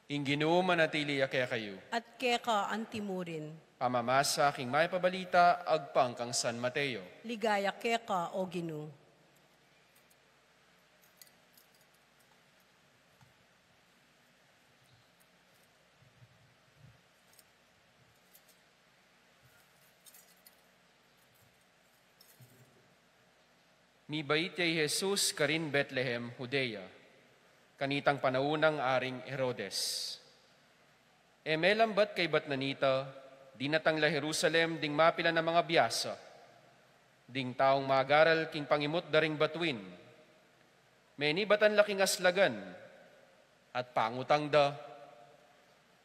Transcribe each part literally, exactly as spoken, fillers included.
Ing Ginu manatili ya kekayu. At keka antimurin. Pamamasa king Mayap a Balita agpang kang San Mateo. Ligaya keka, O Ginu. Mibait ya i Jesus karin Betlehem, Judea, kanitang panaun nang Aring Herodes. E melambat kaybat na nita, dinatang la Jerusalem ding mapilan a mangabiasa, ding taung magaral king pangimut da ring batuin. Menibatan la king aslagan, at pangutang da,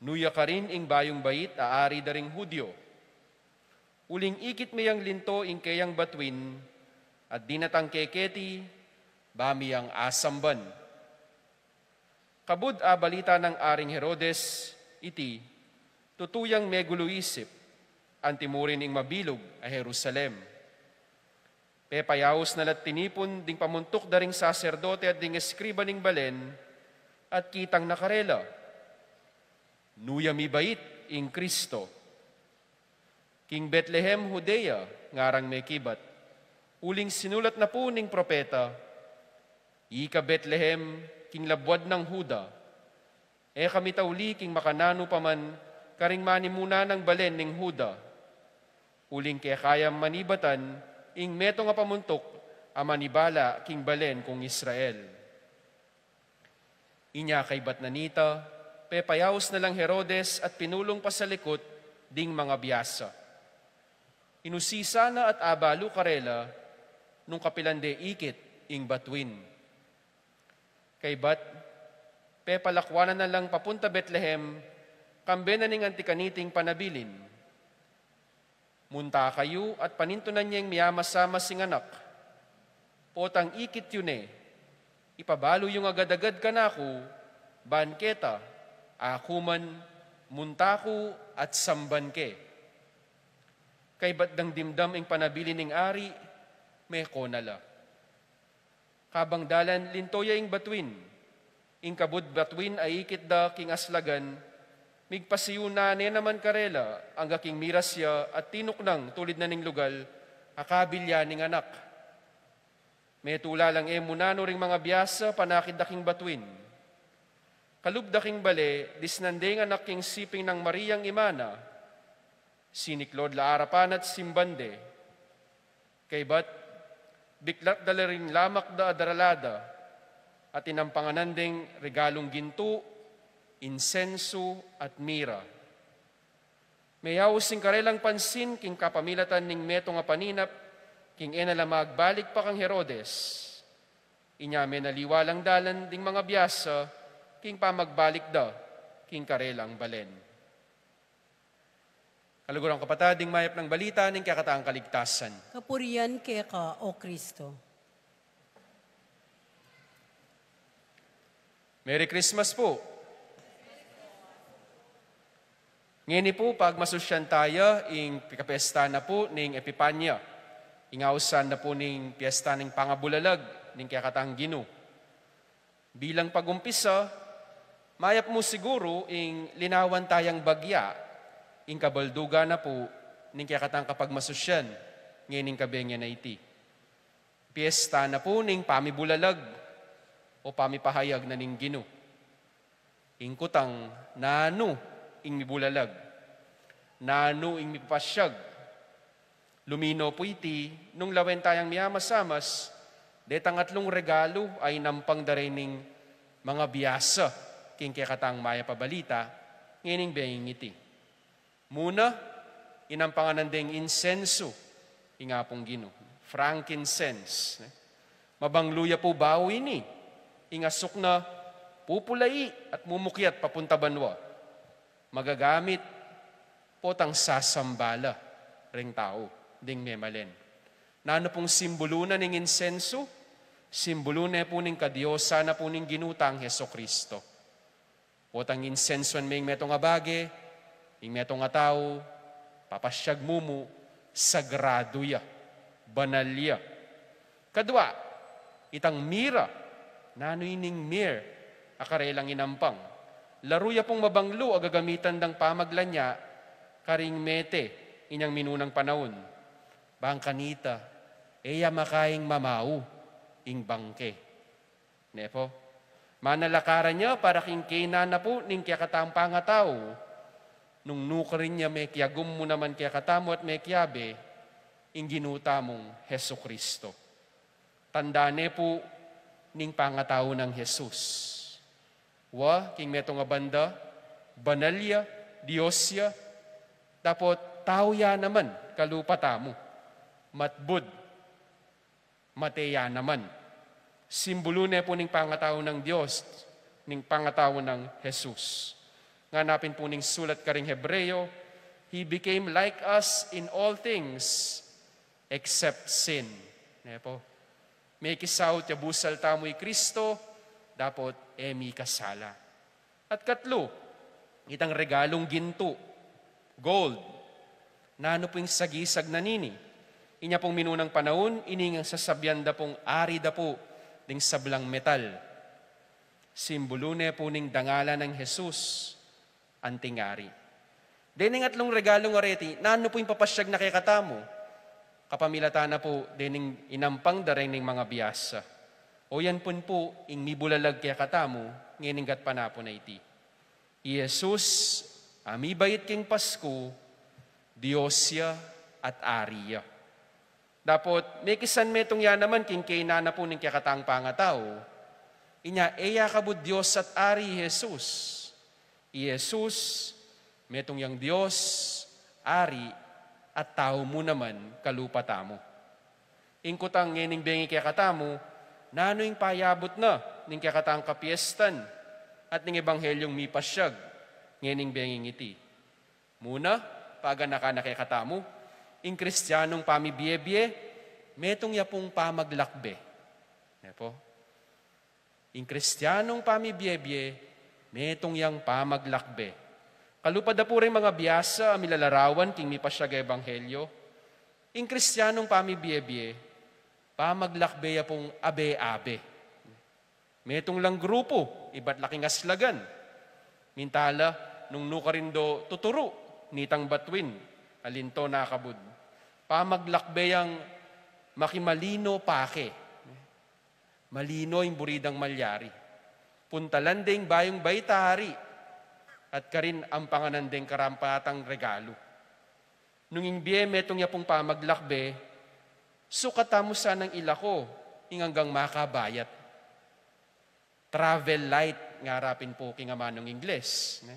"Nu ya karin ing bayung bait a ari da ring Judio? Uling ikit me yang linto ing keyang batuin, at dinatang ke keti, ba mi yang asamban." Kabud abalita nang Aring Herodes iti, tutu yang megulu isip, antimurin ing mabilug a Jerusalem. Pepayaus na la't tinipun ding pamuntuk da ring saserdote at ding eskriba ning balen, at kitang na karela, "Nu ya mibait ing Kristo? King Betlehem, Judea, ngarang mekibat. Uling sinulat na pu ning propeta, 'Ika Betlehem, king labuad nang Juda, e ka mitauli king makananu pa man karing manimuna nang balen ning Juda. Uling keka yang manibatan ing metung a pamuntuk a manibala king balen kung Israel.'" Inya kaybat na nita, pepayaus na lang Herodes at pinulung pasalikut ding mangabiasa. Inusisa na at abalu karela nung kapilan de ikit ing batuin. Kaybat, pepalakwanan na lang papunta Betlehem, kambe na ning anti kaniting panabilin. "Munta kayu at panintunan yeng miyamasamas ing anak. Potang ikit yu ne, ipabalu yung agad-agad kanaku, ban keta, aku man, munta ku at samban ke." Kaybat dang dimdam ing panabilin ning ari, meko na la. Kabang dalan, linto ya ing batuin. Ing kabud batuin a ikit da king aslagan, migpasiyu na ne naman karela angga king miras ya at tinuknang tulid na ning lugal a kabil ya ning anak. Metula lang e mu nanu ring mangabiasa panakit da king batuin. Kalub da king bale, disnan de ing anak king siping nang Mariang ima na. Siniklaud la arapan at simban de. Kaybat, biklat da la ring lamak da a darala da, at inampanganan deng regalung gintu, insensu, at mira. Meyaus ing karelang pansin king kapamilatan ning metung a paninap, king e na la magbalik pa kang Herodes. Inya menaliwa lang dalan ding mangabiasa king pamagbalik da king karelang balen. Kaluguran, kapatad, ding mayap nang balita ning kekatang kaligtasan. Kapurian keka, O Kristo. Merry Christmas po. Ngeni po, pagmasusyan taya ing pikapesta na po ning Epipanya. Ing ausan na po ning piyesta ning pangabulalag ning kekatang Ginu. Bilang pagumpisa, mayap mu siguru ing linawan tayang bagya ing kabaldugan na pu ning kekatang kapagmasusyan ngening kabenyan a iti. Piesta na pu ning pamibulalag o pamipahayag na ning Ginu. Ing kutang, nanu ing mibulalag? Nanu ing mipapasyag? Lumino pu iti nung lawen tayang miyamasamas detang atlung regalu a inampang da reng mangabiasa king kekatang mayap a balita ngening bengi iti. Muna, inampangan deng insensu ing Apung Ginu, frankincense, ne? Mabanglu ya pu bayu ini, ing asuk na pupulai at mumukiat papunta banua. Magagamit potang sasamba la reng tau ding memalen. Nanu pung simbulu na ning insensu? Simbulu ne pu ning kadiosan na pu ning Ginu tang Jesucristo. Potang insensuan me ing metung a bage, ing metung a tau, papasyag mu mu, sagradu ya, banal ya. Kadua, itang mira. Nanu ining myrrh a karelang inampang? Laru ya pung mabanglu a gagamitan dang pamaglanya karing mete inyang minunang panaun. Bang kanita, e ya makaing mamau ing bangke. Ne pu? Manalakaran ya para king kainan na pu ning kekatang pangatau, nung nukarin ya mekiagum mu naman kekatamu at mekiabe ing Ginu tamung Jesucristo. Tanda ne pu ning pangatau nang Jesus. Wa, king metung a banda, banal ya, Dios ya, dapot tau ya naman kalupa tamu. Matbud, mate ya naman. Simbulu ne pu ning pangatau nang Dios, ning pangatau nang Jesus. Ngana pin pu ning sulat karing Hebreo, "He became like us in all things except sin." Ne pu? Mekisaut ya busal tamu i Kristo, dapot e mikasala. At katlu, itang regalung gintu, gold. Nanu pu ing sagisag na nini? Inya pung minunang panaun, ining sasabian da pung ari da pu ding sablang metal. Simbulu ne pu ning dangalan nang Jesus, anting ari. Dening atlung regalung areti, nanu pu ing papasyag na kekatamu? Kapamilatan na pu dening inampang da reng ning mangabiasa. O yan pun pu ing mibulalag kekatamu ngening gatpanapun a iti. I Jesus a mibait king Pasku, Dios ya at Ari ya. Dapot mekisan metung ya naman king kainan na pu ning kekatang pangatau. Inya e ya kabud Dios at Ari i Jesus. I Jesus, metung yang Dios, Ari, at tau mu naman kalupa tamu. Ing kutang ngening bengi kekatamu, nanu ing payabut na ning kekatang kapiestan at ning ebanghelyung mipasyag ngening benging iti? Muna, paganaka na kekatamu, ing Kristianung pamibiebie, metung ya pung pamaglakbe. Ne pu? Ing Kristianung pamibiebie, metung yang pamaglakbe. Kalupa da pu ring mangabiasa a milalarawan king mipasyag a ebanghelyo, ing Kristianung pamibiebie, pamaglakbe ya pung abe-abe. Metung lang grupu, ibat la king aslagan. Minta la, nung nukarin do tuturu nitang batuin, alinto na kabud. Pamaglakbe yang makimalino pake. Malino ing buri dang malyari. Puntalan deng bayung baita ari, at karin ampangan deng karampatang regalu. Nung ing bie metung ya pung pamaglakbe, sukat tamu sanang ilako ing anggang makabayat. Travel light, ngara pin pu king amanung Ingles, ne?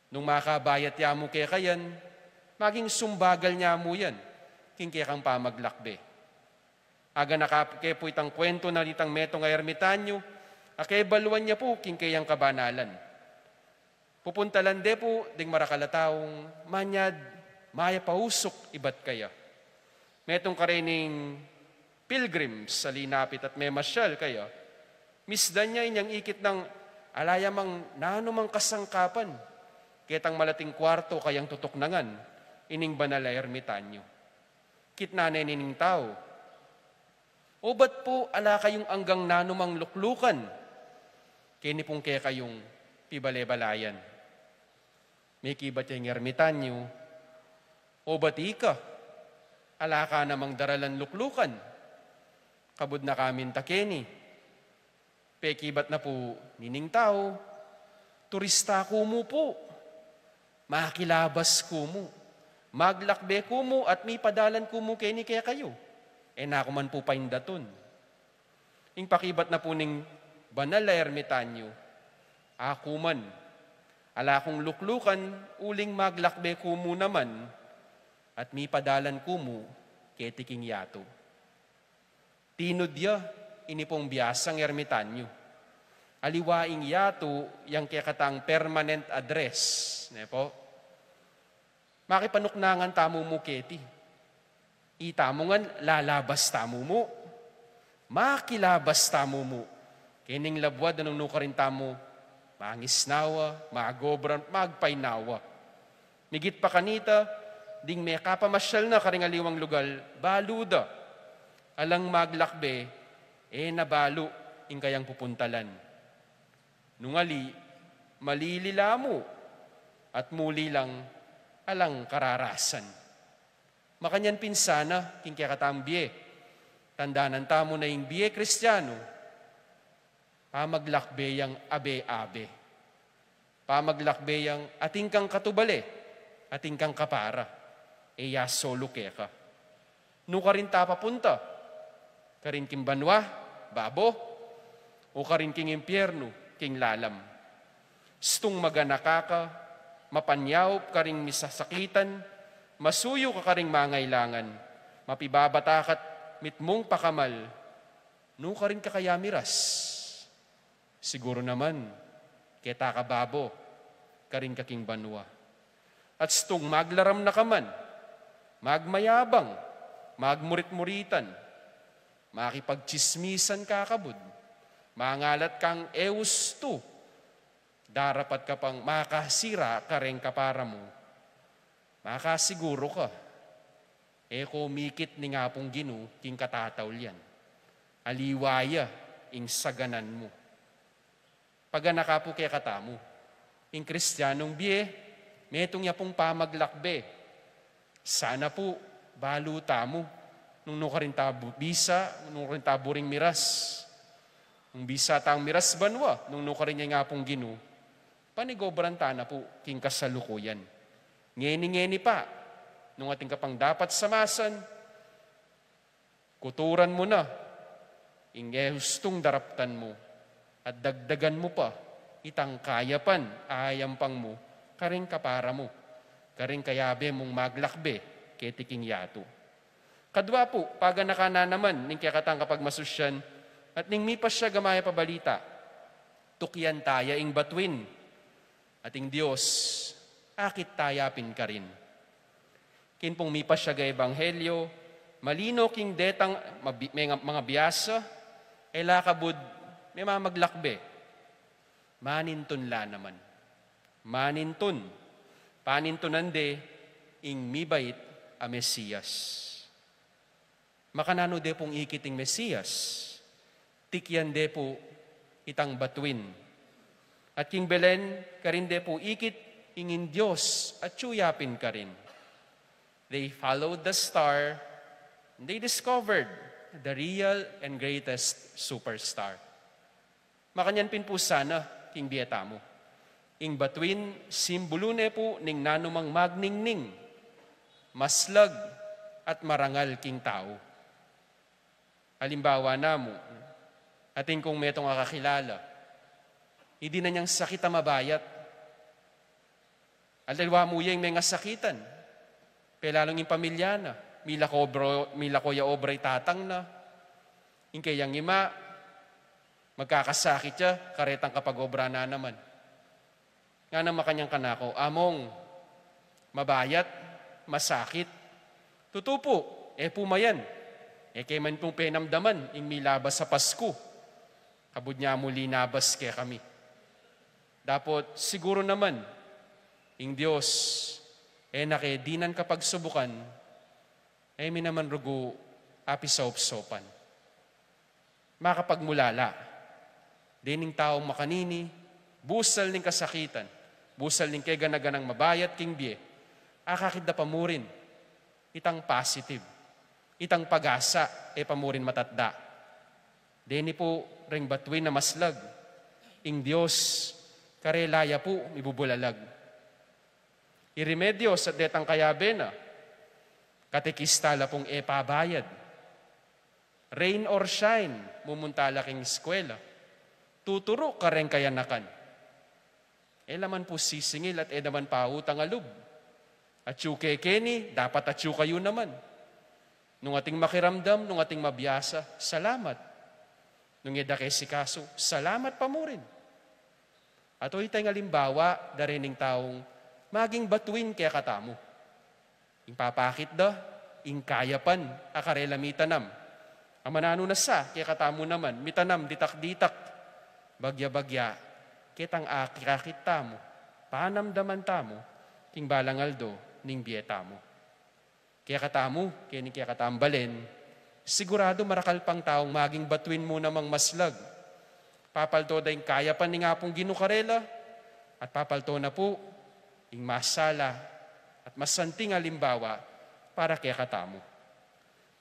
Nung makabayat ya mu kekayan, maging sumbagal nya mu yan king kekang pamaglakbe. Aganaka ke pu itang kwentu na nitang metung a ermitanyu a kebaluan ya pu king keyang kabanalan. Pupuntalan de pu ding marakal a taung manyad mayap a usuk ibat kaya. Metung karening pilgrims a linapit at memasyal kaya, misdan ya inyang ikit nang ala ya mang nanumang kasangkapan ketang malating kuarto kayang tutuknangan ining banal a ermitanyo. Kitnan ne nining tau, "Obat pu ala kayung anggang nanumang luklukan keni pung kekayung pibale-balayan?" Mekibat ya ing ermitanyo, "Obat ika, ala ka namang daralan luklukan kabud na ka minta keni?" Pekibat na pu nining tau, "Turista ku mu pu. Makilabas ku mu. Maglakbe ku mu at mipadalan ku mu keni kekayu. E na ku man pu paindatun." Ing pakibat na pu ning banal a ermitanyo, "Aku man, ala kung luklukan uling maglakbe ku mu naman at mipadalan ku mu keti king yatu." Tinud ya ini pung biasang ermitanyo. Aliwa ing yatu yang kekatang permanent address, ne pu? Makipanuknangan tamu mu keti. Itamu ngan lalabas tamu mu. Makilabas tamu mu. Kening labuad a nung nukarin tamu mangisnawa, magobra, magpainawa. Migit pa kanita, ding mekapamasyal na karing aliwang lugal, balu da. Alang maglakbe, e na balu ing kayang pupuntalan. Nung ali, Malili la mu, at muli lang alang kararasan. Makanyan pin sana king kekatang bie. Tandanan tamu na ing bie Kristiano, pamaglakbe yang abe-abe. Pamaglakbe yang atin kang katubale, atin kang kapara, e ya solo keka. Nu karin ta papunta? Karin king banua, babo, o karin king impyernu, king lalam? Stung maganaka ka, mapanyaup karing misasakitan, masuyu ka karing mangailangan, mapibabata ka't mitmung pakamal, nu karin ka kaya miras? Siguru naman, keta ka babo, karin ka king banua. At stung maglaram na ka man, magmayabang, magmurit-muritan, makipagtsismisan ka kabud, mangalat kang e ustu, darapat ka pang makasira kareng kapara mu, makasiguru ka, e ko mikit ning Apung Ginu king katataulian. Aliwa ya ing saganan mu. Paganaka pu kekatamu, ing Kristianong bie, metung ya pung pamaglakbe. Sana pu, balu tamu nung nu karin ta bu-, bisa, nung nu karin ta buring miras. Nung bisa tang miras banua, nung nu karin ya ing Apung Ginu, panigobran ta na pu king kasalukuyan. Ngeni-ngeni pa, nung atin ka pang dapat samasan, kuturan mu na ing e ustung daraptan mu, at dagdagan mu pa itang kayapan a ayampang mu karing kapara mu, karing kayabe mung maglakbe keti king yatu. Kadua pu, paganaka na naman ning kekatang kapagmasusyan, at ning mipasyag a mayap a balita, tukian ta ya ing batuin, at ing Dios akit ta ya pin karin. King pung mipasyag a ebanghelyo, malino king detang mabi-, menga-, mga biasa, e la kabud memamaglakbe. Manintun la naman. Manintun. Panintunan de ing mibait a Mesias. Makananu de pung ikit ing Mesias? Tikian de pu itang batuin. At king Belen, karin de pu ikit ing Dios, atyu ya pin karin. They followed the star, and they discovered the real and greatest superstar. Makanyan pin pu sana king bie tamu. Ing batuin, simbulu ne pu ning nanumang magningning, maslag, at marangal king tau. Alimbawa namu, atin kung metung a kakilala, idi na niyang sakit a mabayat. Aliwa mu ya ing mengasakitan, pelalung ing pamilya na, milako obra, milako ya obra i tatang na, ing keyang ima, magkakasakit ya, karetang kapag-obra na naman. Ngana makanyan kanaku, "Among, mabayat, masakit." "Tutu pu, e pu mayan. E ke man pung penamdaman ing milabas a Pasku kabud nya mu linabas kekami." Dapot siguru naman, ing Dios, e na ke dinan kapagsubukan, e mi naman rugu apisaup-saupan. Makapagmulala. Dening taung makanini, busal ning kasakitan, busal ning kegana-ganang mabayat king bie, akakit da pa mu rin itang positive, itang pag-asa, e pa mu rin matatda. Deni pu reng batuin a maslag, ing Dios, karela ya pu mibubulalag. Iremedios at detang kayabe na, katekista la pung e pabayad. Rain or shine, mumunta la king eskwela. Tuturu kareng kayanakan. E la man pu sisingil at e da man pautang a lub. Atyu ke keni, dapat atyu kayu naman. Nung ating makiramdam, nung ating mabiasa, salamat. Nung e da ke sikasu, salamat pa mu rin. Ato itang alimbawa da rening taung maging batuin kekatamu. Ing papakit da, ing kayapan a karela mitanam. Amananu na sa kekatamu naman, mitanam ditak-ditak, bagya-bagya, ketang akit-akit tamu, panamdaman tamu, king balang aldo ning bie tamu. Kekatamu, keni kekatang balen, siguradu marakal pang taung maging batuin mu namang maslag. Papaldo da ing kayapan ning Apung Ginu karela, At papalto na pu ing masala at masanting alimbawa para kekatamu.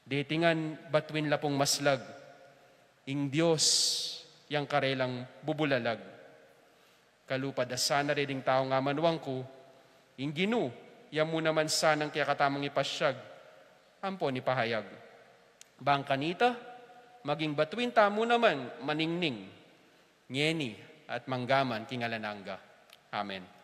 Deti ngan batuin la pung maslag ing Dios yang karelang bubulalag. Kalupa da sana re ding taung amanuan ku, ing Ginu, ya mu naman sanang kekatamung ipasyag, ampon ipahayag. Bang kanita, maging batuin tamu naman maningning, ngeni at manggaman king alang angga. Amen.